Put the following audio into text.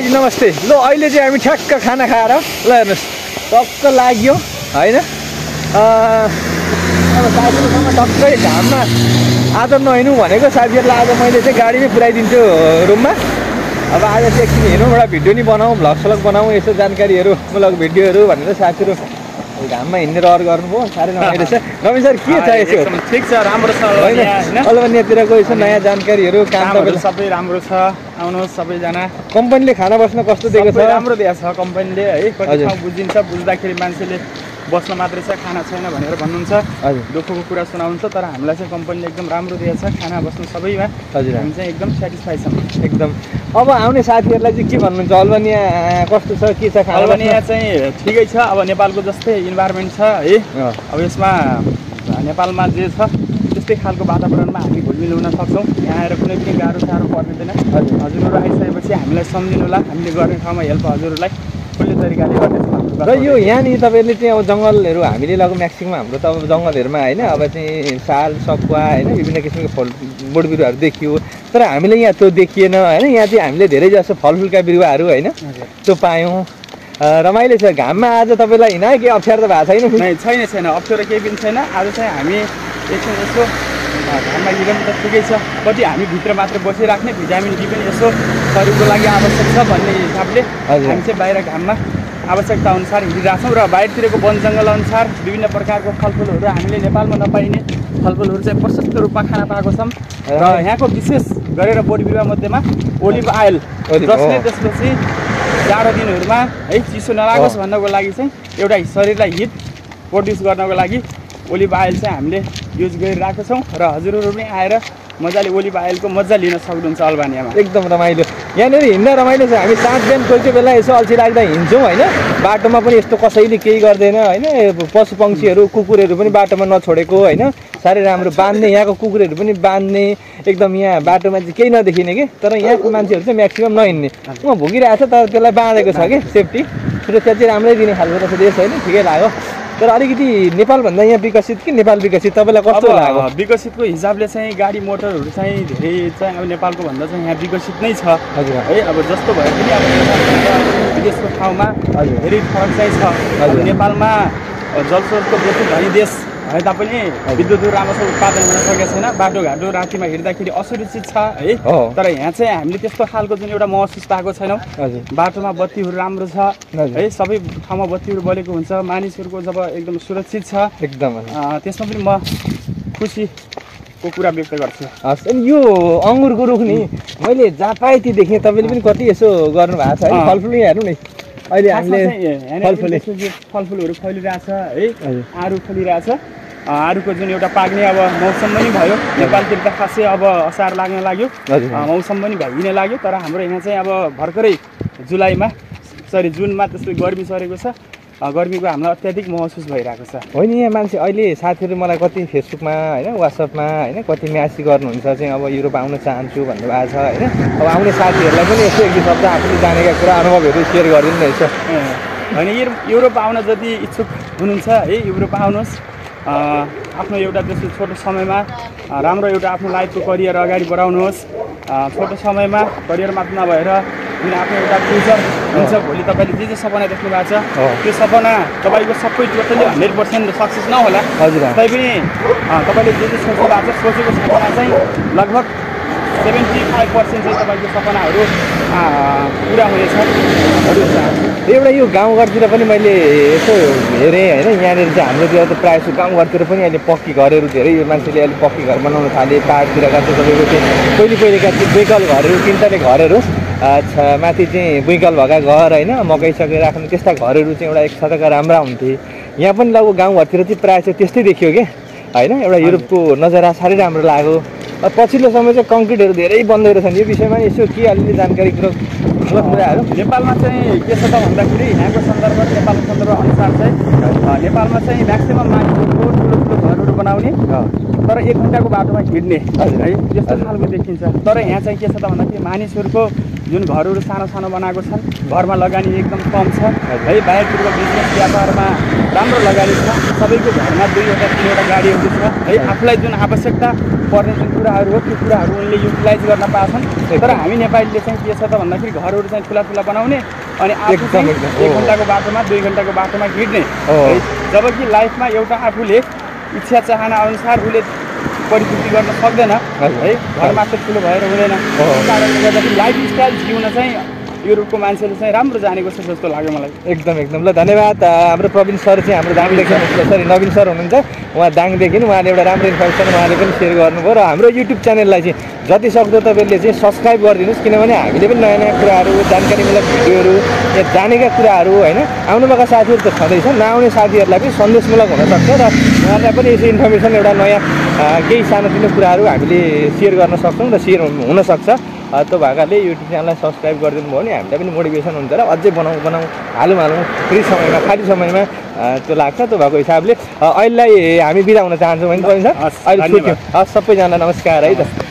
दाइजी नमस्ते। ल अहिले चाहिँ हामी ठ्याक्क खाना खाएर ल हेर्नुहोस् टक्क लाग्यो होइन। अब साथीहरूसँग टक्कै घाममा आज नहिँडौँ भनेको साथीहरूलाई आज मैले चाहिँ गाडीमै पुऱ्याइदिन्छु रुममा। अब आज चाहिँ एकछिन हेरौँ, एउटा भिडियो नि बनाऊँ, भ्लग सलग बनाऊँ, यसो जानकारीहरू मूलक भिडियोहरू भनेर साथीहरू घाममा हिँड्ने रहर गर्नुभयो। साह्रै रमाइलो छ। रवि सर के छ यसो? ठिक छ, राम्रो छ होइन अल्बानियातिरको यसो नयाँ जानकारीहरू कामहरू सबै राम्रो छ। आउनुहोस् सबैजना। कम्पनीले खाना बस्न कस्तो दिएको छ? राम्रो दिएको छ कम्पनीले है। कति ठाउँ बुझिन्छ, बुझ्दाखेरि मान्छेले बस्न मात्रै छ, खाना छैन भनेर भन्नुहुन्छ। हजुर दुःखको कुरा सुनाउँछ, तर हामीलाई चाहिँ कम्पनीले एकदम राम्रो दिएको छ खाना बस्नु सबैमा। हजुर हामी चाहिँ एकदम सेटिस्फाई छौँ एकदम। अब आउने साथीहरूलाई चाहिँ के भन्नुहुन्छ? अल्बानिया कस्तो छ, के छ? अल्बानिया चाहिँ ठिकै छ। अब नेपालको जस्तै इन्भाइरोमेन्ट छ है। अब यसमा नेपालमा जे छ त्यस्तै खालको वातावरणमा हामी घुलमिल हुन सक्छौँ। यहाँ आएर कुनै पनि गाह्रो साह्रो पर्दैन। हजुरहरू आइसकेपछि हामीलाई सम्झिनुहोला, हामीले गर्ने ठाउँमा हेल्प हजुरहरूलाई खुल्ले तरिकाले गर्नेछौँ। र यो यहाँनिर तपाईँहरूले चाहिँ अब जङ्गलहरू हामीले लगेको म्याक्सिमम् हाम्रो त अब जङ्गलहरूमा होइन, अब चाहिँ साल सकुवा होइन विभिन्न किसिमको फल बोट बिरुवाहरू देखियो, तर हामीले यहाँ त्यो देखिएन होइन। यहाँ चाहिँ हामीले धेरै जस्तो फलफुलका बिरुवाहरू होइन त्यो पायौँ। रमाइलो छ। घाममा आज तपाईँलाई हिँड केही अप्ठ्यारो त भएको छैन? छैन अप्ठ्यारो केही पनि छैन। आज चाहिँ हामी एकछिन यसो घाममा हिँड्नु त ठिकै छ। कति हामी भित्र मात्र बसिराख्ने, भिटामिन डी पनि यसो शरीरको लागि आवश्यक छ भन्ने हिसाबले हामी चाहिँ बाहिर घाममा आवश्यकता अनुसार हिँडिरहेछौँ। र बाहिरतिरको वन जङ्गल अनुसार विभिन्न प्रकारको फलफुलहरू हामीले नेपालमा नपाइने फलफुलहरू चाहिँ प्रशस्त रूपमा खान पाएको छौँ। र यहाँको विशेष गरेर बोट बिरुवा मध्येमा ओलिभ आयल, जसले त्यसपछि जाडो दिनहरूमा है चिसो नलागोस् भन्नको लागि चाहिँ एउटा शरीरलाई हिट प्रड्युस गर्नको लागि ओलिभ आयल चाहिँ हामीले युज गरिरहेको छौँ। र हजुरहरू पनि आएर मजाले ओलिभ आयलको मजा लिन सक्नुहुन्छ अल्बानियामा। एकदम रमाइलो यहाँनिर हिँड्न रमाइलो छ। हामी साँझ बिहान कोही कोही बेला यसो अल्छी लाग्दा हिँड्छौँ होइन। बाटोमा पनि यस्तो कसैले केही गर्दैन होइन। पशु पक्षीहरू कुकुरहरू पनि बाटोमा नछोडेको होइन, साह्रै राम्रो बाँध्ने। यहाँको कुकुरहरू पनि बाँध्ने एकदम। यहाँ बाटोमा चाहिँ केही नदेखिने कि, तर यहाँको मान्छेहरू चाहिँ म्याक्सिमम् नहिँड्ने। उहाँ भुगिरहेको छ तर त्यसलाई बाँधेको छ कि सेफ्टी सुरक्षा चाहिँ राम्रै दिने खालको रहेछ देश होइन। ठिकै लाग्यो। तर अलिकति नेपालभन्दा यहाँ विकसित कि नेपाल विकसित तपाईँलाई कस्तो लाग्यो? विकसितको हिसाबले चाहिँ गाडी मोटरहरू चाहिँ धेरै चाहिँ अब नेपालको भन्दा चाहिँ यहाँ विकसित नै छ। हजुर है। अब जस्तो भए पनि अब विदेशको ठाउँमा धेरै फरक चाहिँ छ। नेपालमा जलस्रोतको बेसी धनी देश भए तापनि विद्युतहरू राम्रोसँग उत्पादन हुन सकेको छैन। बाटोघाटो रातिमा हिँड्दाखेरि असुरक्षित छ है। तर यहाँ चाहिँ हामीले त्यस्तो खालको जुन एउटा महसुस पाएको छैनौँ। बाटोमा बत्तीहरू राम्रो छ है, सबै ठाउँमा बत्तीहरू बलेको हुन्छ। मानिसहरूको जब एकदम सुरक्षित छ एकदम त्यसमा पनि म खुसीको कुरा व्यक्त गर्छु। हस्। अनि यो अङ्गुरको रुख नि मैले जहाँ पाएँ ती देखेँ। तपाईँले पनि कति यसो गर्नुभएको छ है? फलफुल हेर्नु नि अहिले हामीले फलफुलहरू फलिरहेछ है। आरू फलिरहेछ। आरूको जुन एउटा पाक्ने अब मौसम पनि भयो। नेपालतिर त खासै अब असार लाग्न लाग्यो, मौसम पनि भइने लाग्यो। तर हाम्रो यहाँ चाहिँ अब भर्खरै जुनमा त्यस्तो गर्मी सरेको छ। गर्मीको हामीलाई अत्याधिक महसुस भइरहेको छ। होइन यहाँ मान्छे अहिले साथीहरू मलाई कति फेसबुकमा होइन वाट्सएपमा होइन कति म्यासेज गर्नुहुन्छ चाहिँ अब युरोप आउन चाहन्छु भन्नुभएको छ होइन। अब आउने साथीहरूलाई पनि यसो एक दुई शब्द आफूले जानेका कुरा अनुभवहरू सेयर गरिदिनु रहेछ। होइन युरोप आउन जति इच्छुक हुनुहुन्छ है युरोप आउनुहोस्। आफ्नो एउटा त्यस्तो छोटो समयमा राम्रो एउटा आफ्नो लाइफको करियर अगाडि बढाउनुहोस्। छोटो समयमा करियर मात्र नभएर जुन आफ्नो एउटा फ्युचर हुन्छ, भोलि तपाईँले जे जे सपना देख्नु भएको छ त्यो सपना तपाईँको सबै टोटली 100% सक्सेस नहोला। तैपनि तपाईँले जे जे सोच्नु भएको छ सोचेको सपना चाहिँ लगभग 75% चाहिँ तपाईँको सपनाहरू पुरा हुनेछ। एउटा यो गाउँघरतिर पनि मैले यसो हेरेँ होइन। यहाँनिर चाहिँ हाम्रोतिर त प्रायः जस्तो गाउँघरतिर पनि अहिले पक्की घरहरू धेरै मान्छेले अहिले पक्की घर बनाउन थाले। पाहाडतिरका चाहिँ तपाईँको चाहिँ पहिलेका चाहिँ बेकल घरहरू, तिनवटाले घरहरू, अच्छा माथि चाहिँ बुइकल भएका घर होइन, मकै सकै राख्ने त्यस्ता घरहरू चाहिँ एउटा एक खालका राम्रा हुन्थे। यहाँ पनि लगभग गाउँघरतिर चाहिँ प्रायः चाहिँ त्यस्तै देखियो क्या होइन। एउटा युरोपको नजारा साह्रै राम्रो लाग्यो। पछिल्लो समय चाहिँ कङ्क्रिटहरू धेरै बन्दै रहेछन्। यो विषयमा यसो के अलिअलि जानकारी कुराहरू? नेपालमा चाहिँ के छ त भन्दाखेरि यहाँको सन्दर्भ नेपालको सन्दर्भ अनुसार चाहिँ नेपालमा चाहिँ म्याक्सिमम् मानिसहरूको ठुलो ठुलो घरहरू बनाउने तर 1 घन्टाको बाटोमा हिँड्ने है त्यस्तो खालको देखिन्छ। तर यहाँ चाहिँ के छ त भन्दाखेरि मानिसहरूको जुन घरहरू सानो सानो बनाएको छन्, घरमा लगानी एकदम कम छ है, बाहिरतिरको बिजनेस व्यापारमा राम्रो लगानी छ, सबैको घरमा 2वटा 3वटा गाडीहरू छ है, आफूलाई जुन आवश्यकता पर्ने जुन कुराहरू हो त्यो कुराहरू उनले युटिलाइज गर्न पाछन्। तर हामी नेपालीले चाहिँ के छ त भन्दाखेरि घरहरू चाहिँ ठुला ठुला बनाउने अनि आफू चाहिँ 1 घन्टाको बाटोमा 2 घन्टाको बाटोमा हिँड्ने है, जबकि लाइफमा एउटा आफूले इच्छा चाहना अनुसार उसले परिपूर्ति गर्न सक्दैन है, घर मात्र ठुलो भएर हुँदैन। त्यस कारणले गर्दाखेरि लाइफस्टाइल जिउन चाहिँ युरोपको मान्छेले चाहिँ राम्रो जानेको छ जस्तो लाग्यो मलाई। एकदम ल धन्यवाद। हाम्रो प्रवीण सर चाहिँ हाम्रो दाङदेखि सरी नवीन सर हुनुहुन्छ, उहाँ दाङदेखि उहाँले एउटा राम्रो इन्फर्मेसन उहाँले पनि सेयर गर्नुभयो र हाम्रो युट्युब च्यानललाई चाहिँ जति सक्दो तपाईँले चाहिँ सब्सक्राइब गरिदिनुहोस्, किनभने हामीले पनि नयाँ नयाँ कुराहरू, जानकारीमूलक भिडियोहरू, या जानेका कुराहरू होइन, आउनुभएका साथीहरू त छँदैछ, नआउने साथीहरूलाई पनि सन्देशमूलक हुनसक्छ र उहाँहरूलाई पनि यसो इन्फर्मेसन एउटा नयाँ केही सानोतिनो कुराहरू हामीले सेयर गर्न सक्छौँ र सेयर हुनसक्छ। त्यो भएकाले युट्युब च्यानललाई सब्सक्राइब गरिदिनु भयो भने हामीलाई पनि मोटिभेसन हुन्छ र अझै बनाउँ हालौँ फ्री समयमा खाली समयमा त्यो लाग्छ। त्यो भएको हिसाबले अहिलेलाई हामी बिदा हुन चाहन्छौँ होइन सर, अहिले छुट्यौँ। सबैजना नमस्कार है त।